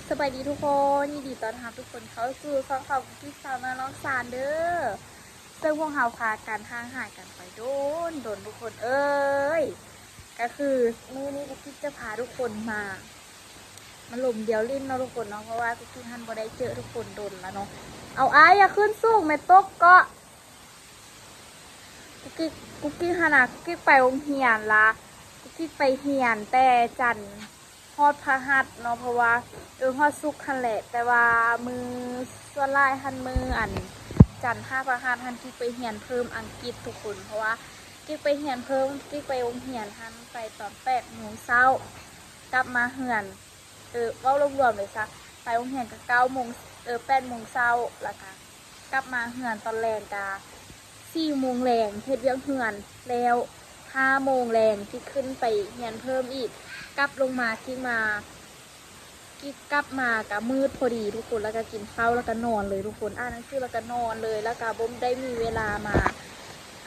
ສະບາຍດີທຸກຄົນ, ຍິນດີຕ້ອນຮັບທຸກຄົນເຂົ້າສູ່ຊ່ອງຂອງກຸກກິກສາວນ້ອຍລອງຊານເດີ. ເຊິ່ງພວກເຮົາພາກັນຫ່າງຫາຍກັນໄປດົນໆ ທຸກຄົນເອີຍ. ກະຄືມື້ນີ້ກຸກກິກຈະພາທຸກຄົນມາ ມາລົມດຽວຫຼິ້ນເນາະທຸກຄົນເນາະ, ເພາະວ່າກຸກກິກຫັ້ນບໍ່ໄດ້ເຈີທຸກຄົນດົນລະເນາະ. ເອົາ ອ້າຍ ຢ່າຂຶ້ນສູງແມ່ ຕົກເກາະ. ກຸກກິກ ກຸກກິກຫັ້ນນະ ກຸກກິກໄປໂຮງຮຽນລະ, ກຸກກິກໄປຮຽນແຕ່ຈັນຮອດພະຫັດເນາະ, ເພາະວ່າ ເອີ ຮອດສຸກຫັ້ນແຫຼະ. ແຕ່ວ່າມື້ສ່ວນຫຼາຍຫັ້ນ ມື້ອັນ ຈັນຫາພະຫັດຫັ້ນ ກິກໄປຮຽນເພີ່ມອັງກິດທຸກຄົນ, ເພາະວ່າກິກໄປຮຽນເພີ່ມ ກິກໄປໂຮງຮຽນຫັ້ນ ໄປຕອນແປດໂມງເຊົ້າ ກັບມາເຮືອນ ເອີ ເວົ້າລວມໆເລີຍຊະ, ໄປໂຮງຮຽນກະເກົ້າໂມງ ເອີ ແປດໂມງເຊົ້າ ລະກະກັບມາເຮືອນຕອນແລງກະສີ່ໂມງແລງ ເຮັດວຽກເຮືອນແລ້ວ ຫ້າໂມງແລງ ກິກຂຶ້ນໄປຮຽນເພີ່ມອີກ, ກັບລົງມາ ກິກມາ ກິກກັບມາກະມືດພໍດີທຸກຄົນ, ລະກະກິນເຂົ້າ ລະກະນອນເລີຍທຸກຄົນ, ອ່ານໜັງສື ລະກະນອນເລີຍ, ລະກະບໍ່ໄດ້ມີເວລາມາ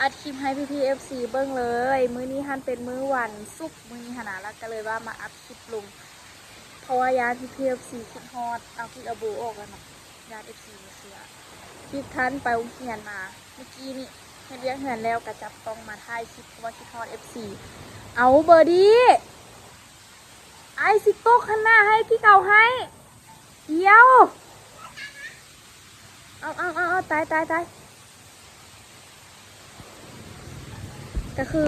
ອັດຄລິບໃຫ້ພີ່ໆ ເອັຟຊີ ເບິ່ງເລີຍ. ມື້ນີ້ຫັ້ນເປັນມື້ວັນສຸກ ມື້ນີ້ຫັ້ນນະ, ລະກະເລີຍວ່າມາອັດຄລິບລົງ ເພາະວ່າຢ້ານພີ່ໆ ເອັຟຊີ ຄິດຮອດ. ເອົາ ກິກເອົາເບີອອກແລ້ວເນາະ, ຢ້ານ ເອັຟຊີ ບໍ່ເຊື່ອ. ກິກທັນໄປໂຮງຮຽນມາມື້ກີ້ນີ້, ເຮັດວຽກເຮືອນແລ້ວກະຈັບກ້ອງມາຖ່າຍຄລິບ ເພາະວ່າຄິດຮອດ ເອັຟຊີ. ເອົາ ເບີດີ້ ອ້າຍຊິຕົກຫັ້ນນະ, ໃຫ້ກິກເອົາໃຫ້. ດຽວ ເອົາ ເອົາ ເອົາ ເອົາ ຕາຍ ຕາຍ ຕາຍ. ກະຄື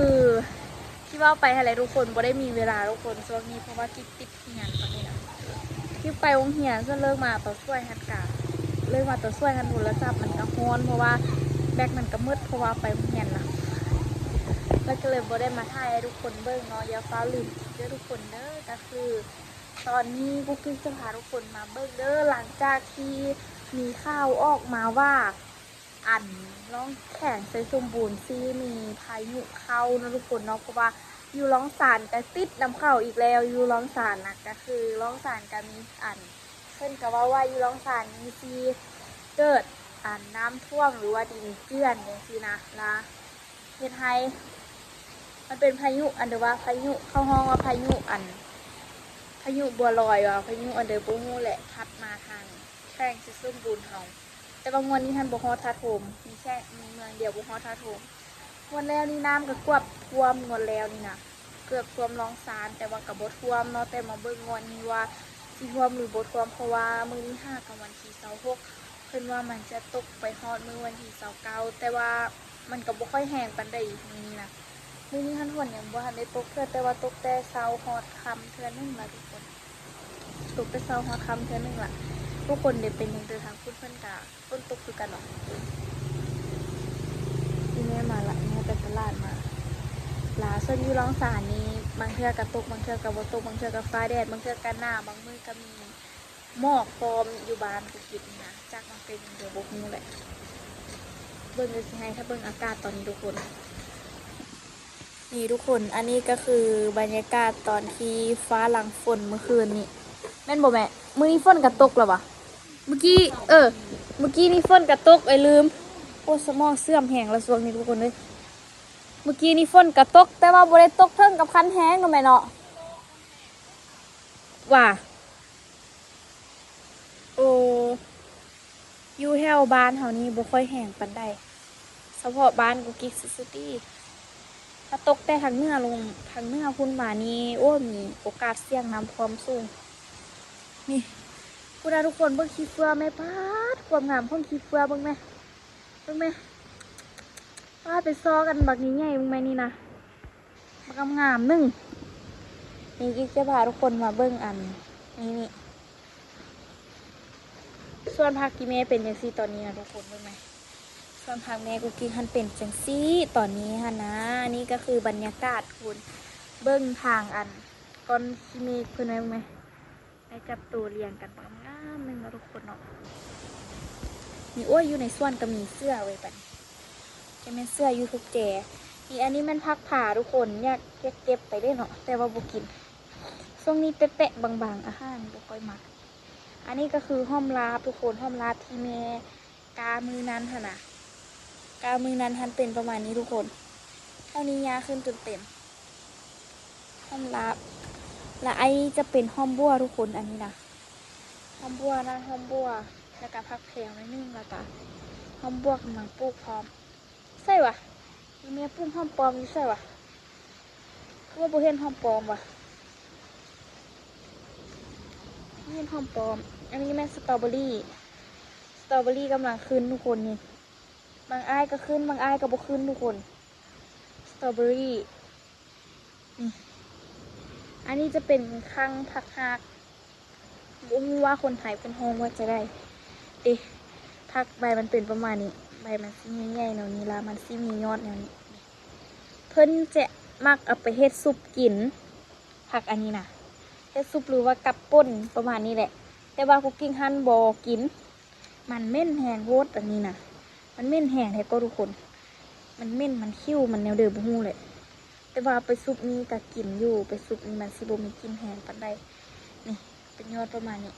ທີ່ເວົ້າໄປຫັ້ນແຫຼະທຸກຄົນ, ບໍ່ໄດ້ມີເວລາທຸກຄົນ ຊ່ວງນີ້ ເພາະວ່າກິກຕິດຮຽນຕອນນີ້ນະ. ກິກໄປໂຮງຮຽນ ສ່ວນເລີກມາຕອນສວຍຫັ້ນກະ ເລີກມາຕອນສວຍຫັ້ນ ໂທລະສັບມັນກະຮ້ອນ ເພາະວ່າແບັດມັນກະໝົດ ເພາະວ່າໄປໂຮງຮຽນນະ, ລະກະເລີຍບໍ່ໄດ້ມາຖ່າຍໃຫ້ທຸກຄົນເບິ່ງເນາະ. ຢ່າຟ້າວລືມເດີທຸກຄົນເດີ. ກະຄື ຕອນນີ້ກຸກກິກຈະພາທຸກຄົນມາເບິ່ງເດີ ຫຼັງຈາກທີ່ມີຂ່າວອອກມາວ່າ ອັນ ລ່ອງແຂວງໄຊສົມບູນຊິມີພາຍຸເຂົ້າເນາະທຸກຄົນເນາະ, ເພາະວ່າຢູ່ລ່ອງຊານກະຕິດນຳເຂົາອີກແລ້ວ. ຢູ່ລ່ອງຊານນະ ກະຄືລ່ອງຊານກະມີ ອັນ ເພິ່ນກະເວົ້າວ່າຢູ່ລ່ອງຊານນີ້ຊິເກີດ ອັນ ນ້ຳຖ້ວມ ຫຼືວ່າດິນເຈື່ອນຈັ່ງຊີ້ນະ ລະ ເຮັດໃຫ້ ມັນເປັນພາຍຸ ອັນ ຫຼືວ່າພາຍຸ ເຂົາຮ້ອງວ່າພາຍຸ ອັນ ພາຍຸບົວລອຍ ວ່າພາຍຸອັນໃດບໍ່ຮູ້ແຫຼະ ພັດມາທາງແຂວງໄຊສົມບູນເຮົາ. ແຕ່ວ່າງວດນີ້ຫັ້ນບໍ່ຮອດທ່າໂທມ, ມີແຄ່ ມີເມືອງດຽວບໍ່ຮອດທ່າໂທມ. ງວດແລ້ວນີ້ນ້ຳກະເກືອບຖ້ວມ, ງວດແລ້ວນີ້ນະ ເກືອບຖ້ວມລ່ອງຊານ ແຕ່ວ່າກະບໍ່ຖ້ວມເນາະ. ແຕ່ມາເບິ່ງງວດນີ້ວ່າຊິຖ້ວມຫຼືບໍ່ຖ້ວມ, ເພາະວ່າມື້ນີ້ຫາກະວັນທີຊາວຫົກ ເພິ່ນວ່າມັນຈະຕົກໄປຮອດມື້ວັນທີຊາວເກົ້າ ແຕ່ວ່າມັນກະບໍ່ຄ່ອຍແຮງປານໃດມື້ນີ້ນະ. ມື້ນີ້ຫັ້ນຝົນຍັງບໍ່ທັນໄດ້ຕົກເທື່ອ, ແຕ່ວ່າຕົກແຕ່ເຊົ້າຮອດຄ່ຳເທື່ອໜຶ່ງລະທຸກຄົນ, ຕົກແຕ່ເຊົ້າຮອດຄ່ຳເທື່ອໜຶ່ງລະ. ທຸກຄົນເດ ເປັນຫຍັງເດີ ທາງພຸ້ນເພິ່ນກະຝົນຕົກຄືກັນເນາະ. ອີ່ແມ່ມາລະ, ແມ່ໄປຕະຫຼາດມາລະ. ສ່ວນຢູ່ລ່ອງຊານນີ້ ບາງເທື່ອກະຕົກ ບາງເທື່ອກະບໍ່ຕົກ, ບາງເທື່ອກະຟ້າແດດ ບາງເທື່ອກະໜາວ ບາງມື້ກະມີ ໝອກພ້ອມຢູ່ບ້ານກຸກກິກນີ້ນະ, ຈັກມັນເປັນຫຍັງດຽວບໍ່ຮູ້ແຫຼະ. ເບິ່ງເດີຊິໃຫ້ ຖ້າເບິ່ງອາກາດຕອນນີ້ທຸກຄົນ. ນີ້ທຸກຄົນ, ອັນນີ້ກະຄືບັນຍາກາດຕອນທີ່ຟ້າຫຼັງຝົນມື້ຄືນນີ້ ແມ່ນບໍ່ແມ່? ມື້ນີ້ຝົນກະຕົກລະຫວາ? ມື້ກີ້ ເອີ ມື້ກີ້ນີ້ຝົນກະຕົກ ເອີຍ ລືມ. ໂອ້ ສະໝອງເສື່ອມແຮງລະຊ່ວງນີ້ທຸກຄົນເອີຍ. ມື້ກີ້ນີ້ຝົນກະຕົກ ແຕ່ວ່າບໍ່ໄດ້ຕົກເຖິງກັບຂັ້ນແຮງເນາະແມ່ເນາະ ຫວາ? ໂອ ຢູ່ແຖວບ້ານເຮົານີ້ບໍ່ຄ່ອຍແຮງປານໃດ, ສະເພາະບ້ານກຸກກິກຊື່ໆຕິ. ຖ້າຕົກແຕ່ທາງເໜືອລົງ ທາງເໜືອພຸ້ນມານີ້ ໂອ້ ມີໂອກາດສ່ຽງນ້ຳຖ້ວມສູງ. ນີ້ພຸ້ນນະທຸກຄົນ, ເບິ່ງຂີ້ເຟືອແມ່, ປາດ ຄວາມງາມຂອງຂີ້ເຟືອ ເບິ່ງແມ່ ເບິ່ງແມ່ ປາດ ໄປຊອກອັນບັກໃຫຍ່ໆ ເບິ່ງແມ່ນີ້ນະ. ບັກງາມໆໜຶ່ງ. ນີ້ກິກຈະພາທຸກຄົນມາເບິ່ງອັນນີ້ ນີ້ ສວນຜັກອີ່ແມ່ເປັນຈັ່ງຊີ້ຕອນນີ້ນະທຸກຄົນ ເບິ່ງແມ. ສວນຜັກແມ່ກຸກກິກຫັ້ນເປັນຈັ່ງຊີ້ຕອນນີ້ຫັ້ນນະ. ນີ້ກະຄືບັນຍາກາດທຸກຄົນ, ເບິ່ງທາງອັນກ້ອນຂີ້ເມກເພິ່ນແມ່ ເບິ່ງແມ. ໄດ້ຈັບໂຕລຽງກັນປະມານງາມໜຶ່ງເນາະທຸກຄົນເນາະ. ນີ້ ໂອ້ຍ ຢູ່ໃນສວນກະມີເສືອເວີຍ ບັດນີ້ ຈະແມ່ນເສືອຢູ່ທຸກແຈ. ນີ້ ອັນນີ້ແມ່ນຜັກຜາທຸກຄົນ, ຢາກ ຢາກເກັບໄປເດ້ເນາະ ແຕ່ວ່າບໍ່ກິນ. ຊ່ວງນີ້ແຕະໆບາງໆ ອາຫານບໍ່ຄ່ອຍມັກ. ອັນນີ້ກະຄືຫອມລາບທຸກຄົນ, ຫອມລາບທີ່ແມ່ ກາມື້ນັ້ນຫັ້ນນະ, ກາມື້ນັ້ນຫັ້ນເປັນປະມານນີ້ທຸກຄົນ. ເທົ່ານີ້ຫຍ້າຂຶ້ນຈົນເຕັມ. ຫອມລາບ ລະໄອ້ຈະເປັນຫອມບົວທຸກຄົນ ອັນນີ້ນະ. ຫອມບົວນະ ຫອມບົວ ແລ້ວກະຜັກແພວໜ້ອຍໜຶ່ງ ແລ້ວກະຫອມບົວກຳລັງປູກພ້ອມ. ໃສວະ? ອີແມ່ປູກຫອມປອມຢູ່ໃສວະ? ຄືວ່າບໍ່ເຫັນຫອມປອມວະ? ບໍ່ເຫັນຫອມປອມ. ອັນນີ້ແມ່ນສະຕໍເບີຣີ. ສະຕໍເບີຣີກຳລັງຂຶ້ນທຸກຄົນນີ້. ບາງອ້າຍກໍຂຶ້ນ ບາງອ້າຍກໍບໍ່ຂຶ້ນທຸກຄົນ. ສະຕໍເບີຣີ ນີ້ ອັນນີ້ຈະເປັນຄັງຜັກຮາກ ບໍ່ຮູ້ວ່າຄົນໄທເພິ່ນຮ້ອງວ່າຈັ່ງໃດເດ. ຜັກໃບມັນເປັນປະມານນີ້ ໃບມັນຊິໃຫຍ່ໆແນວນີ້ ລະມັນຊິມີຍອດແນວນີ້. ເພິ່ນຈະມັກເອົາໄປເຮັດຊຸບກິນ ຜັກອັນນີ້ນະ ເຮັດຊຸບ ຫຼືວ່າກັບປົ່ນປະມານນີ້ແຫຼະ. ແຕ່ວ່າກຸກກິກຫັ້ນບໍ່ກິນ ມັນເໝັນແຮງໂພດອັນນີ້ນະ. ມັນເໝັນແຮງແທ້ກໍທຸກຄົນ ມັນເໝັນ ມັນຂິວ ມັນແນວໃດບໍ່ຮູ້ແຫຼະ. ແຕ່ວ່າໄປຊຸບນີ້ກະກິນຢູ່ ໄປຊຸບນີ້ມັນຊິບໍ່ມີກິ່ນແຮງປານໃດ. ນີ້ເປັນຍອດປະມານນີ້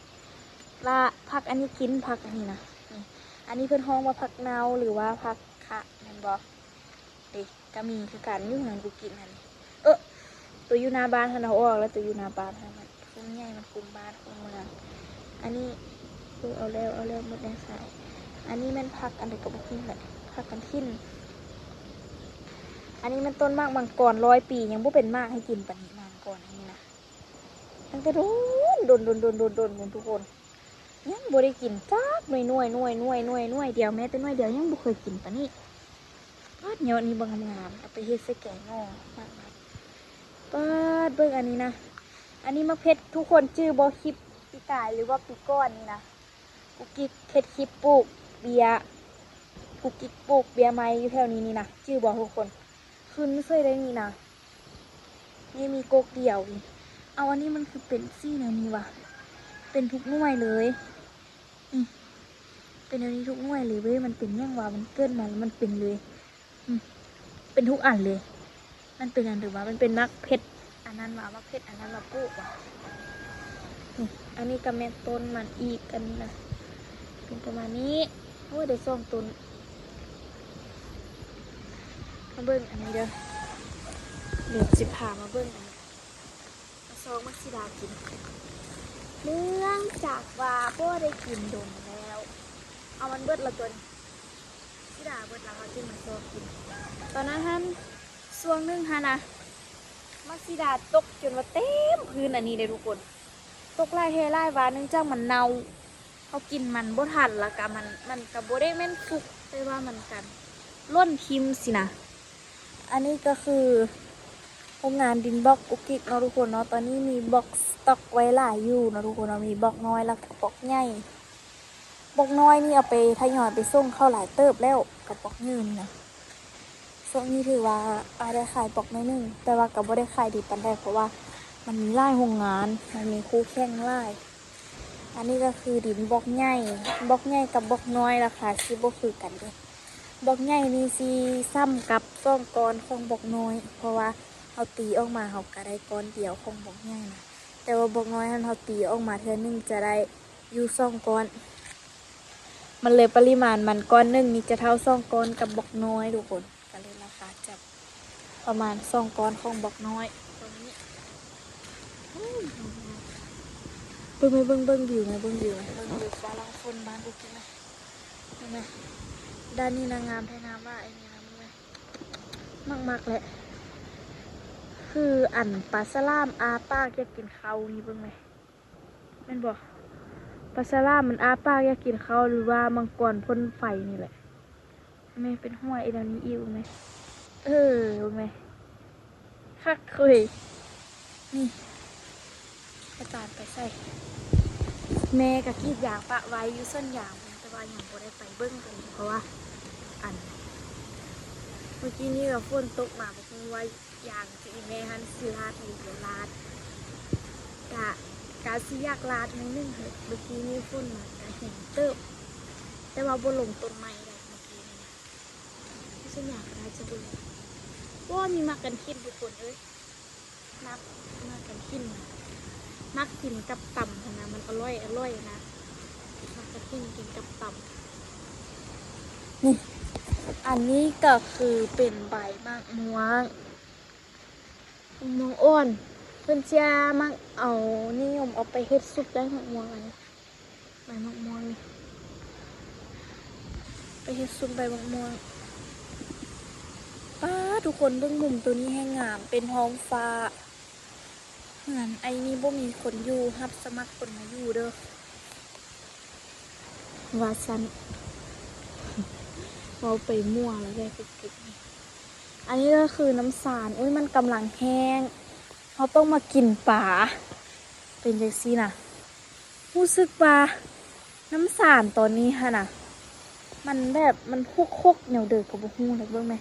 ລະຜັກອັນນີ້ກິນ ຜັກອັນນີ້ນະ. ນີ້ ອັນນີ້ເພິ່ນຮ້ອງວ່າຜັກເນົ່າ ຫຼືວ່າຜັກຂະແມ່ນບໍ່? ເດ້ ກະມີຄືກັນ ຢູ່ເຮືອນກຸກກິກຫັ້ນ. ເອີ ໂຕຢູ່ໜ້າບ້ານຫັ້ນເອົາອອກແລ້ວ ໂຕຢູ່ໜ້າບ້ານຫັ້ນ ມັນຄຸມໃຫຍ່ ມັນຄຸມບ້ານຄຸມເມືອງ. ອັນນີ້ ເອົາແລ້ວ ເອົາແລ້ວ ໝົດແລ້ວສາຍ. ອັນນີ້ແມ່ນຜັກອັນໃດກໍບໍ່ຮູ້ແຫຼະ ຜັກກັນຖິ່ນ. ອັນນີ້ແມ່ນຕົ້ນໝາກມັງກອນຮ້ອຍປີ ຍັງບໍ່ເປັນໝາກໃຫ້ກິນປານນີ້ ໝາກມັງກອນອັນນີ້ນະ. ຕັ້ງແຕ່ດົນ ດົນໆໆໆໆ ທຸກຄົນ ຍັງບໍ່ໄດ້ກິນຈັກໜ່ວຍ ໜ່ວຍ ໜ່ວຍ ໜ່ວຍ ໜ່ວຍ ໜ່ວຍດຽວ ແມ້ແຕ່ໜ່ວຍດຽວຍັງບໍ່ເຄີຍກິນປານນີ້. ປາດ ຍອດນີ້ບໍ່ງາມໆ ເອົາໄປເຮັດໃສ່ແກງໜໍ່ ມັກໆ. ປາດ ເບິ່ງອັນນີ້ນະ ອັນນີ້ໝາກເຜັດ ທຸກຄົນຈື່ບໍ່? ຄລິບປີກາຍ ຫຼືວ່າປີກ່ອນນີ້ນະ ກຸກກິກເຮັດຄລິບປູກເບ້ຍ ກຸກກິກປູກເບ້ຍໄມ້ຢູ່ແຖວນີ້ນີ້ນະ ຈື່ບໍ່ທຸກຄົນ? ຂຶ້ນເສີຍໄດ໋ນີ້ນະ ນີ້ມີກົກດຽວນີ້. ເອົາ ອັນນີ້ມັນຄືເປັນສີແນວນີ້ວະ? ເປັນທຸກໜ່ວຍເລີຍ ນີ້ ເປັນແນວນີ້ທຸກໜ່ວຍເລີຍເວີຍ. ມັນເປັນຫຍັງວະ? ມັນເກີດມາແລ້ວມັນເປັນເລີຍ ອືມ ເປັນທຸກອັນເລີຍ. ມັນເປັນຫຍັງ ຫຼືວ່າມັນເປັນໝາກເຜັດອັນນັ້ນວະ? ໝາກເຜັດອັນນັ້ນມາປູກວະ? ນີ້ ອັນນີ້ກໍແມ່ນຕົ້ນມັນອີກ ອັນນີ້ນະ ເປັນປະມານນີ້. ໂອ້ຍ ໄດ້ສອງຕົ້ນ. ມາເບິ່ງອັນນີ້ເດີ ດຽວຊິພາມາເບິ່ງອັນນີ້ ມາຊອງໝາກສີດາກິນ ເນື່ອງຈາກວ່າບໍ່ໄດ້ກິນດົນແລ້ວ. ເອົາ ມັນເບິດລະຕົວນີ້ ສີດາເບິດລະ ເຮົາຈຶ່ງມາຊອງກິນ. ຕອນນັ້ນຫັ້ນ ຊ່ວງໜຶ່ງຫັ້ນນະ ໝາກສີດາຕົກຈົນວ່າເຕັມພື້ນອັນນີ້ເດ້ທຸກຄົນ ຕົກຫຼາຍແທ້ຫຼາຍວ່າ ເນື່ອງຈາກມັນເນົ່າ ເຮົາກິນມັນບໍ່ທັນ ແລ້ວກະມັນ ມັນກະບໍ່ໄດ້ແມ່ນສຸກ ແຕ່ວ່າມັນກັນຫຼົ່ນຖິ້ມຊີ້ນະ. ອັນນີ້ກໍຄືໂຮງງານດິນບລັອກກຸກກິກເນາະທຸກຄົນເນາະ. ຕອນນີ້ມີບລັອກສະຕັອກໄວ້ຫຼາຍຢູ່ເນາະທຸກຄົນເນາະ ມີບລັອກນ້ອຍ ແລ້ວກໍບລັອກໃຫຍ່. ບລັອກນ້ອຍນີ້ເອົາໄປທະຍອຍໄປສົ່ງເຂົາຫຼາຍເຕີບແລ້ວ ກັບບລັອກໃຫຍ່ນີ້ນະ. ຊ່ວງນີ້ຖືວ່າອາດໄດ້ຂາຍບລັອກໜ້ອຍໜຶ່ງ ແຕ່ວ່າກໍບໍ່ໄດ້ຂາຍດີປານໃດ ເພາະວ່າມັນມີຫຼາຍໂຮງງານ ມັນມີຄູ່ແຂ່ງຫຼາຍ. ອັນນີ້ກໍຄືດິນບລັອກໃຫຍ່ ບລັອກໃຫຍ່ກັບບລັອກນ້ອຍລາຄາຊິບໍ່ຄືກັນເດ້. ບລັອກໃຫຍ່ນີ້ຊິສ່ຳກັບສອງກ້ອນຂອງບລັອກນ້ອຍ ເພາະວ່າເຮົາຕີອອກມາເຮົາກໍໄດ້ກ້ອນດຽວຂອງບລັອກໃຫຍ່ນະ. ແຕ່ວ່າບລັອກນ້ອຍຫັ້ນເຮົາຕີອອກມາເທື່ອໜຶ່ງຈະໄດ້ຢູ່ສອງກ້ອນ. ມັນເລີຍປະລິມານມັນກ້ອນໜຶ່ງນີ້ຈະເທົ່າສອງກ້ອນກັບບລັອກນ້ອຍທຸກຄົນ ກໍເລີຍລາຄາຈະປະມານສອງກ້ອນຂອງບລັອກນ້ອຍ. ເບິ່ງແມ່ ເບິ່ງ ເບິ່ງວິວແມ່ ເບິ່ງວິວແມ່ ເບິ່ງວິວຟ້າຫຼັງຝົນບ້ານກູກິນແມ່. ເຫັນໄໝ? ດ້ານນີ້ນະ ງາມແທ້ງາມວ່າ ໄອ້ນີ້ນະ ເບິ່ງແມ່. ມັກໆແຫຼະ ຄືອັນປາສະຫຼາມອ້າປາກຢາກກິນເຂົ້ານີ້ ເບິ່ງແມ່. ແມ່ນບໍ່? ປາສະຫຼາມມັນອ້າປາກຢາກກິນເຂົ້າ ຫຼືວ່າມັງກອນພົ່ນໄຟນີ້ແຫຼະ. ແມ່ ເປັນຫົວອີ່ແນວນີ້ອີກ ເບິ່ງແມ່. ເອີ ເບິ່ງແມ່ ຄັກເຄີຍ. ນີ້ ອາຈານໄປໃສ? ແມ່ກໍກຣີດຢາງປະໄວ້ຢູ່ສວນຢາງ ແຕ່ວ່າຍັງບໍ່ໄດ້ໄປເບິ່ງຕົວນີ້ ເພາະວ່າ ອັນ ມື້ກີ້ນີ້ກໍຝົນຕົກມາ ບໍ່ຮູ້ວ່າຢາງ ອີ່ແມ່ຫັ້ນຊິລາດ ຫຼືບໍ່ລາດ ກະ ກະຊິຢາກລາດໜ້ອຍໜຶ່ງ. ເມື່ອກີ້ນີ້ຝົນມາກະແຮງເຕີບ ແຕ່ວ່າບໍ່ລົງຕົ້ນໄມ້ໃດ ເມື່ອກີ້ນີ້ນະ. ສ່ວນໃຫຍ່ກໍໜ້າຈະເບິ່ງ ໂອ້ ມີໝາກກັນຂິນທຸກຄົນເອີຍ ໝາກ ໝາກກັນຂິນ ໝາກກິນກັບຕຳຫັ້ນນະ ມັນອະລ່ອຍ ອະລ່ອຍນະ ໝາກກັນຂິນກິນກັບຕຳ. ນີ້ ອັນນີ້ກໍຄືເປັນໃບໝາກມ່ວງ ໝາກມ່ວງອ່ອນ ເພິ່ນຈະມັກເອົາ ນິຍົມເອົາໄປເຮັດຊຸບໄດ້ ໝາກມ່ວງອັນນີ້. ໝາກມ່ວງນີ້ ໄປເຮັດຊຸມໃບໝາກມ່ວງ. ປ້າດ ທຸກຄົນເບິ່ງມຸມໂຕນີ້ແຮງງາມ ເປັນທ້ອງຟ້າ. ເຮືອນໄອ້ນີ້ບໍ່ມີຄົນຢູ່ ຮັບສະໝັກຄົນມາຢູ່ເດີ້ ວ່າຊັ້ນ. ເວົ້າໄປມົ້ວແລ້ວແຫຼະກຸກກິກນີ້. ອັນນີ້ກໍຄືນ້ຳສານ. ໂອ້ຍ ມັນກຳລັງແຫ້ງ ເຮົາຕ້ອງມາກິນປາ ເປັນຈັ່ງຊີ້ນະ. ຮູ້ສຶກວ່ານ້ຳສານຕອນນີ້ຫັ້ນນະ ມັນແບບ ມັນຫົກໆແນວໃດກໍບໍ່ຮູ້ນະ. ເບິ່ງແມ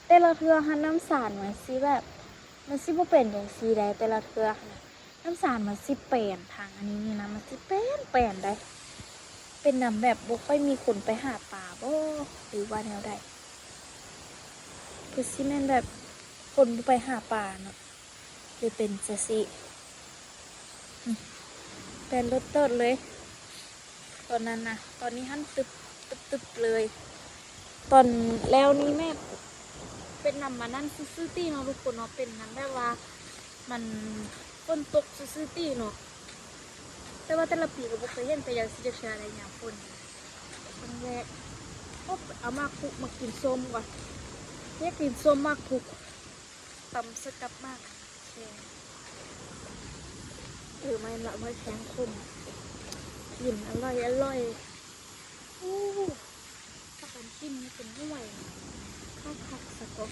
ແຕ່ລະເທື່ອຫັ້ນນ້ຳສານມັນຊິແບບ ມັນຊິບໍ່ເປັນຈັ່ງຊີ້ໃດ ແຕ່ລະເທື່ອຫັ້ນນະ ນ້ຳສານມັນຊິແປນ. ທາງອັນນີ້ນີ້ນະ ມັນຊິແປນໆໃດ ເປັນນຳແບບບໍ່ຄ່ອຍມີຄົນໄປຫາປາບໍ ຫຼືວ່າແນວໃດ ຄືຊິແມ່ນແບບຄົນບໍ່ໄປຫາປາເນາະ ຫຼືເປັນຈັ່ງຊີ້. ນີ້ ແປນເລີດເຕີດເລີຍ ຕອນນັ້ນນະ. ຕອນນີ້ຫັ້ນຕຶບ ຕຶບໆເລີຍ. ຕອນແລ້ວນີ້ແມ່ນເປັນນຳອັນນັ້ນຊື່ໆຕິເນາະທຸກຄົນເນາະ ເປັນນຳແບບວ່າມັນຝົນຕົກຊື່ໆຕິເນາະ. ແຕ່ວ່າແຕ່ລະປີກໍບໍ່ເຄີຍເຫັນເປັນຈັ່ງຊີ້ຈັກເທື່ອໃດ ຍາມຝົນ ຄັ້ງແລກ. ໂອ້ ເອົາໝາກຄຸມາກິນສົ້ມກ່ອນ ຢາກກິນສົ້ມໝາກຄຸ ຕຳໃສ່ກັບໝາກແຄງ. ເອີ ແມ່ນລະ ໝາກແຄງຂົມ ກິນອະລ່ອຍໆ. ໂອ້ ຜັກກາດຂິມນີ້ເປັນໜ່ວຍ ຄັກໆ ສະເກາະ.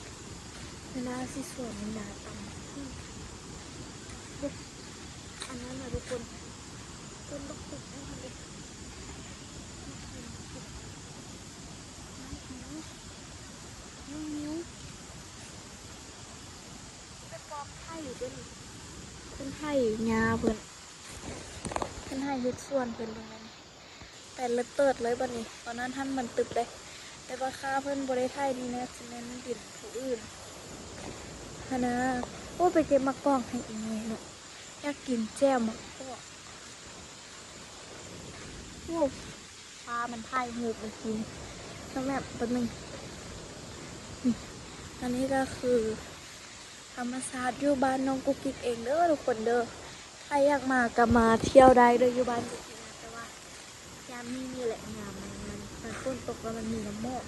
ເວລາຊິສວນນີ້ນາຕຳ ອືມ ເບິ່ງ ອັນນັ້ນນະທຸກຄົນ ຕົ້ນບັກຄຸດນັ້ນເດ້ ບັກຄຸດ ບັກຄຸດ ນ້ອງມິວ ໄປປອບໄຖເດ້ນີ້ ເພິ່ນໄຖຫຍ້າເພິ່ນ ເພິ່ນໄຖເຮັດສວນເພິ່ນ. ເບິ່ງແມ່ນ ແປນເລີດເຕີດເລີຍບັດນີ້. ຕອນນັ້ນຫັ້ນມັນຕຶບເດ້ ແຕ່ວ່າຂ້າເພິ່ນບໍ່ໄດ້ໄຖນີ້ນະ ຊິແມ່ນດິນຜູ້ອື່ນຫັ້ນນະ. ໂອ້ ໄປເກັບໝາກກອກໃຫ້ອີ່ແມ່ເນາະ ຢາກກິນແຈ່ວໝາກກອກ. ໂອ້ ຟ້າມັນຖ່າຍຮູບເມື່ອກີ້ນີ້ ຕ້ອງແບບ ແປັບໜຶ່ງ ນີ້ ອັນນີ້ກໍຄືທຳມະຊາດຢູ່ບ້ານນ້ອງກຸກກິກເອງເດີທຸກຄົນເດີ. ໃຜຢາກມາກໍມາທ່ຽວໄດ້ເດີ ຢູ່ບ້ານກຸກກິກນະ ແຕ່ວ່າຍາມນີ້ນີ້ແຫຼະ ຍາມມັນ ມັນ ມັນຝົນຕົກແລ້ວມັນມີນ້ຳໝອກ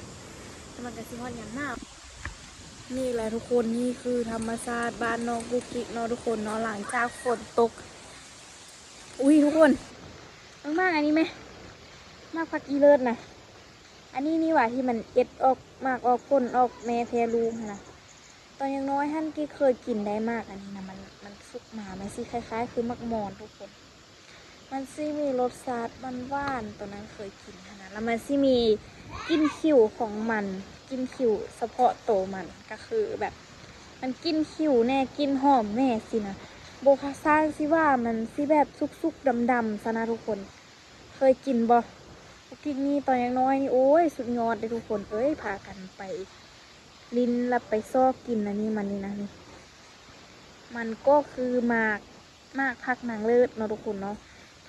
ແລ້ວມັນກໍຊິຮອດຍາມໜາວ. ນີ້ແຫຼະທຸກຄົນ ນີ້ຄືທຳມະຊາດບ້ານນ້ອງກຸກກິກເນາະທຸກຄົນເນາະ ຫຼັງຈາກຝົນຕົກ. ອຸ້ຍ ທຸກຄົນ ເບິ່ງໝາກອັນນີ້ແມ ໝາກຜັກອີເລີດນະ. ອັນນີ້ນີ້ຫວາ ທີ່ມັນເອັດອອກໝາກອອກຜົນອອກແມ່ແຜ່ລູກຫັ້ນນະ. ຕອນຍັງນ້ອຍຫັ້ນ ກິກເຄີຍກິນໄດ້ໝາກອັນນີ້ນະ ມັນ ມັນສຸກມາ ມັນຊິຄ້າຍໆຄືໝາກມອນທຸກຄົນ. ມັນຊິມີລົດຊາດຫວານໆ ຕອນນັ້ນເຄີຍກິນຫັ້ນນະ ແລ້ວມັນຊິມີກິ່ນຂິວຂອງມັນ ກິ່ນຂິວສະເພາະໂຕມັນ ກໍຄືແບບ ມັນກິ່ນຂິວແດ່ ກິ່ນຫອມແດ່ຊີ້ນະ. ບໍ່ຄ່າຊ່າງຊິວ່າມັນຊິແບບສຸກໆດຳໆຊັ້ນນະທຸກຄົນ. ເຄີຍກິນບໍ່? ກຸກກິກນີ້ຕອນຍັງນ້ອຍນີ້ ໂອ້ຍ ສຸດຍອດເດ້ທຸກຄົນເອີຍ. ພາກັນໄປຫຼິ້ນ ແລ້ວໄປຊອກກິນອັນນີ້ມັນນີ້ນະ ນີ້ ມັນກໍຄືໝາກ ໝາກຜັກນາງເລີດເນາະທຸກຄົນເນາະ.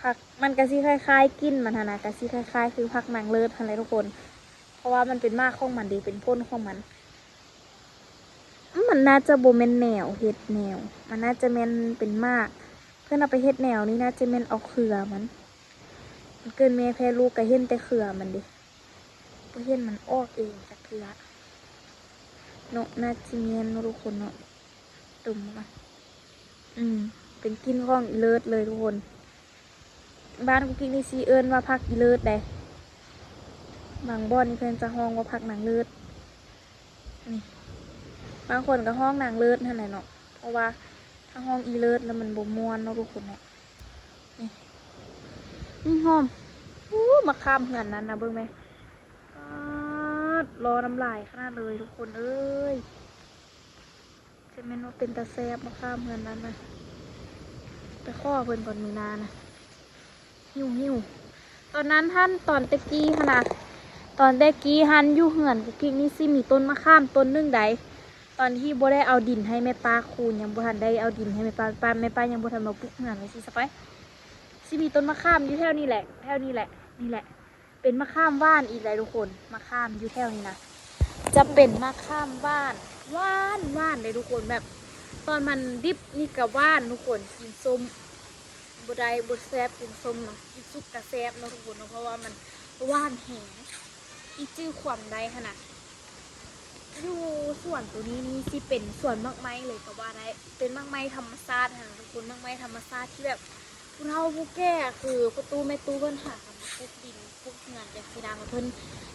ຜັກມັນກະຊິຄ້າຍໆ ກິ່ນມັນຫັ້ນນະ ກະຊິຄ້າຍໆຄືຜັກນາງເລີດຫັ້ນແຫຼະທຸກຄົນ ເພາະວ່າມັນເປັນໝາກຂອງມັນເດ ເປັນຜົນຂອງມັນ. ມັນໜ້າຈະບໍ່ແມ່ນແນວເຫັດແນວ ມັນໜ້າຈະແມ່ນເປັນໝາກ ເພິ່ນເອົາໄປເຮັດແນວນີ້ ໜ້າຈະແມ່ນເອົາເຄືອມັນ ມັນເກີດແມ່ແຜ່ລູກກະເຫັນແຕ່ເຄືອມັນເດ ບໍ່ເຫັນມັນອອກເອງຈັກເທື່ອເນາະ. ໜ້າຈະແມ່ນເນາະທຸກຄົນເນາະ. ຕຸ່ມມັນ ອືມ ເປັນກິ່ນຂອງອີເລີດເລີຍທຸກຄົນ. ບ້ານກຸກກິກນີ້ຊິເອີ້ນວ່າຜັກອີເລີດໃດ໋ ບາງບ່ອນນີ້ເພິ່ນຈະຮ້ອງວ່າຜັກນາງເລີດ. ນີ້ ບາງຄົນກໍຮ້ອງນາງເລີດຫັ້ນແຫຼະເນາະ ເພາະວ່າຖ້າຮ້ອງອີເລີດແລ້ວມັນບໍ່ມ່ວນເນາະທຸກຄົນເນາະ. ນີ້ ອືມ ຫອມ. ໂອ້ ມະຂາມເຮືອນນັ້ນນະ ເບິ່ງແມ ປາດ ລໍນ້ຳລາຍຂະໜາດເລີຍທຸກຄົນເອີຍ. ຈະແມ່ນວ່າເປັນຕາແຊບມະຂາມເຮືອນນັ້ນນະ ໄປຂໍເພິ່ນກ່ອນມື້ໜ້ານະ ຫິວໆ. ຕອນນັ້ນຫັ້ນ ຕອນແຕ່ກີ້ຫັ້ນນະ ຕອນແຕ່ກີ້ຫັ້ນ ຢູ່ເຮືອນກຸກກິກນີ້ຊິມີຕົ້ນມະຂາມຕົ້ນໜຶ່ງໃດ໋ ຕອນທີ່ບໍ່ໄດ້ເອົາດິນໃຫ້ແມ່ປ້າຄູນ ຍັງບໍ່ທັນໄດ້ເອົາດິນໃຫ້ແມ່ປ້າ ແມ່ປ້າ ແມ່ປ້າຍັງບໍ່ທັນມາປຸກເຮືອນວ່າຊີ້ຊະໄປ. ຊິມີຕົ້ນມະຂາມຢູ່ແຖວນີ້ແຫຼະ ແຖວນີ້ແຫຼະ ນີ້ແຫຼະ. ເປັນມະຂາມຫວານອີກໃດ໋ທຸກຄົນ ມະຂາມຢູ່ແຖວນີ້ນະ ຈະເປັນມະຂາມຫວານ ຫວານ ຫວານເດ້ທຸກຄົນ. ແບບຕອນມັນດິບນີ້ກະຫວານທຸກຄົນ ກິນສົ້ມ ບໍ່ໄດ້ ບໍ່ແຊບ ກິນສົ້ມເນາະ ກິນສຸກກະແຊບເນາະທຸກຄົນເນາະ ເພາະວ່າມັນຫວານແຮງ ອີກຈື່ຄວາມໄດ້ຫັ້ນນະ. ຢູ່ສວນໂຕນີ້ນີ້ຊິເປັນສວນໝາກໄມ້ເລີຍກໍວ່າໄດ້ ເປັນໝາກໄມ້ທຳມະຊາດຫັ້ນນະທຸກຄົນ ໝາກໄມ້ທຳມະຊາດທີ່ແບບຜູ້ເຖົ້າຜູ້ແກ່ ຄືພໍ່ຕູ້ແມ່ຕູ້ເພິ່ນຫາກັນມາປູກດິນ ປູກເຮືອນຈັ່ງຊີ້ນະ ເພິ່ນ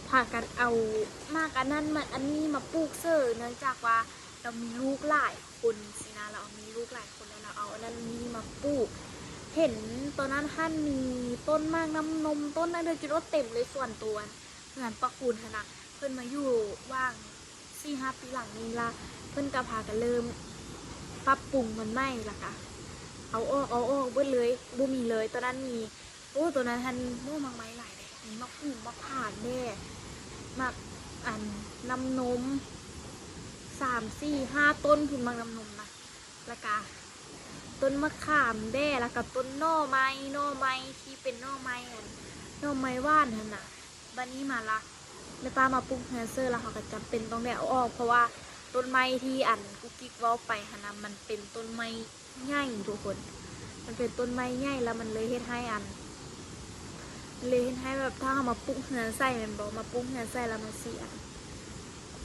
ພາກັນເອົາໝາກອັນນັ້ນ ໝາກອັນນີ້ມາປູກເສີ ເນື່ອງຈາກວ່າລາວມີລູກຫຼາຍຄົນຊີ້ນະ ລາວມີລູກຫຼາຍຄົນ ລາວເອົາອັນນັ້ນນີ້ມາປູກ. ເຫັນຕອນນັ້ນຫັ້ນມີຕົ້ນໝາກນ້ຳນົມ ຕົ້ນນັ້ນເດີ ຈົນວ່າເຕັມເລີຍ ສວນໂຕອັນເຮືອນປ້າຄູນຫັ້ນນະ ເພິ່ນມາຢູ່ຫວ່າງສີ່ຫ້າປີຫຼັງນີ້ລະ ເພິ່ນກໍພາກັນເລີ່ມປັບປຸງມັນໃໝ່ ລະກະເອົາອອກ ເອົາອອກເບິດເລີຍ ບໍ່ມີເລີຍ. ຕອນນັ້ນມີ ໂອ້ ຕອນນັ້ນຫັ້ນມີໝາກໄມ້ຫຼາຍເດ້ ມີໝາກປູມ ໝາກຂາມແດ່ ໝາກອັນນ້ຳນົມ ສາມ ສີ່ ຫ້າ ຕົ້ນພຸ້ນ ໝາກນ້ຳນົມນະ ລະກະຕົ້ນມະຂາມແດ່ ລະກະຕົ້ນໜໍ່ໄມ້ ໜໍ່ໄມ້ທີ່ເປັນໜໍ່ໄມ້ອັນ ໜໍ່ໄມ້ຫວານຫັ້ນນະ. ບາດນີ້ມາລະ ແມ່ປ້າມາປຸກເຮືອນເສີ ລະເຮົາກໍຈຳເປັນຕ້ອງໄດ້ເອົາອອກ ເພາະວ່າຕົ້ນໄມ້ທີ່ອັນກຸກກິກເວົ້າໄປຫັ້ນນະ ມັນເປັນຕົ້ນໄມ້ໃຫຍ່ທຸກຄົນ ມັນເປັນຕົ້ນໄມ້ໃຫຍ່ ລະມັນເລີຍເຮັດໃຫ້ອັນ ເລີຍເຮັດໃຫ້ແບບ ຖ້າເຮົາມາປຸກເຮືອນໃສ່ແມ່ນບໍ່ ມາປຸກເຮືອນໃສ່ລະມັນຊິອັນ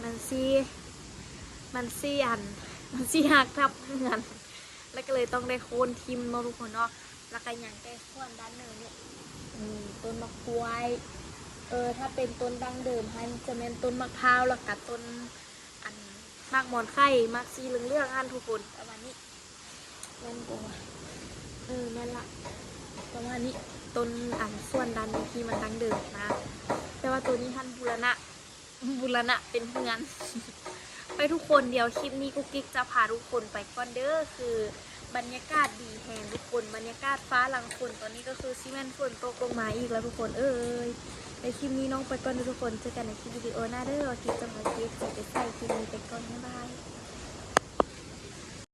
ມັນຊິ ມັນຊິອັນ ມັນຊິຫັກທັບເຮືອນ ລະກໍເລີຍຕ້ອງໄດ້ໂຄ່ນຖິ້ມເນາະທຸກຄົນເນາະ. ລະກະຍັງແຕ່ສ່ວນດ້ານເໜືອນີ້ ອືມ ຕົ້ນໝາກກ້ວຍ ເອີ ຖ້າເປັນຕົ້ນດັ້ງເດີມຫັ້ນຈະແມ່ນຕົ້ນໝາກພ້າວ ລະກະຕົ້ນອັນໝາກໝອນໄຂ່ ໝາກສີເຫຼືອງໆຫັ້ນທຸກຄົນ ປະມານນີ້ ແມ່ນບໍ່ວະ ເອີ ແມ່ນລະ ປະມານນີ້ ຕົ້ນອັນສ່ວນດ້ານນີ້ທີ່ມັນດັ້ງເດີມນະ ແຕ່ວ່າໂຕນີ້ຫັ້ນບູລະນະ ບູລະນະເປັນເຮືອນ ໄປທຸກຄົນ ດຽວຄລິບນີ້ກຸກກິກຈະພາທຸກຄົນໄປກ່ອນເດີ ຄືບັນຍາກາດດີແຮງທຸກຄົນ ບັນຍາກາດຟ້າຫຼັງຝົນ ຕອນນີ້ກໍຄືຊິແມ່ນຝົນຕົກລົງມາອີກແລ້ວທຸກຄົນເອີຍ. ໃນຄລິບນີ້ນ້ອງໄປກ່ອນເດີທຸກຄົນ ເຈີກັນໃນຄລິບວິດີໂອໜ້າເດີ ວ່າກິກຈະພາເກັບຊິໄປໃສ ຄລິບນີ້ໄປ